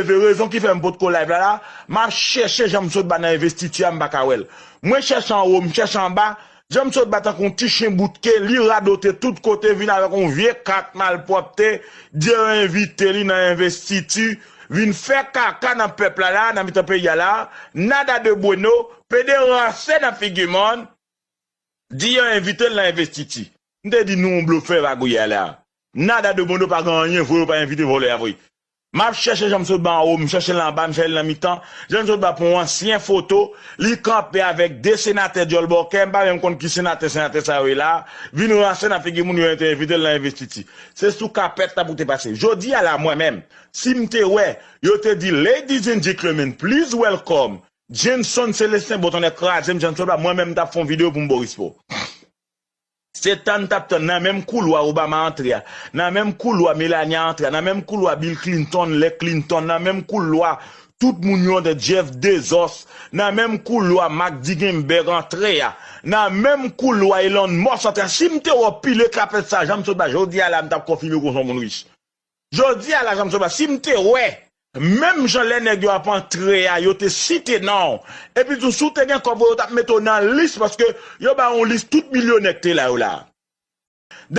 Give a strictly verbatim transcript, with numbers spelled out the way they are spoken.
leve. Rezon ki fè m potko live la la, m ap chèche Jean Michel Ba nan envestiti a, m pa ka wè l. Mwen chèche anwo, m chèche anba, Jean Michel Ba tankou yon ti chen boutke, li radote tout kote, vin avèk yon vye kat malpwòpte, di yo envite li nan envestiti, vin fè kaka nan pèp la la, nan mitan peyi a la, nada de bueno, pede ranse nan figi moun, di yo envite l nan envestiti. M te di nou yon blofè va gouye a la. Nada de bueno pa gen anyen vre, yo pa envite vòlè a vre. M ap chèche Jean Michel Ba anwo, m chèche l anba, m chèche l nan mitan. Jean Michel Ba pran yon ansyen foto, li kanpe avèk de senatè djòl bòkè, m pa menm konn ki senatè, senatè sa yo ye la, vin ranse nan figi moun yo te envite l nan envestiti. Se sou kapèt la pou te pase. Jodi a la, mwen menm, si m te wè, yo te di, "Ladies and gentlemen, please welcome Jenson Celestin," bon, tonnè kraze m, Jean Michel Ba, mwen menm m t ap fè yon videyo pou m ba w respè w. Se tann t ap tann nan menm koulwa Obama antre a, nan menm koulwa Melania antre a, nan menm koulwa Bill Clinton, lè Clinton, nan menm koulwa tout moun yo antre, Jeff Bezos, nan menm koulwa Mark Zuckerberg antre a, nan menm koulwa Elon Musk antre a. Si m te wè w pile kapèt sa, Jean Michel Ba, jodi a la, m t ap konfime w konsa yon moun rich. Jodi a la, Jean Michel Ba, si m te wè, menm jan lè nèg yo ap antre a, yo te site non w, epi tou, si w te gen kòb, yo t ap mete w nan lis, paske yo ba w yon lis tout milyonè k te la yo la.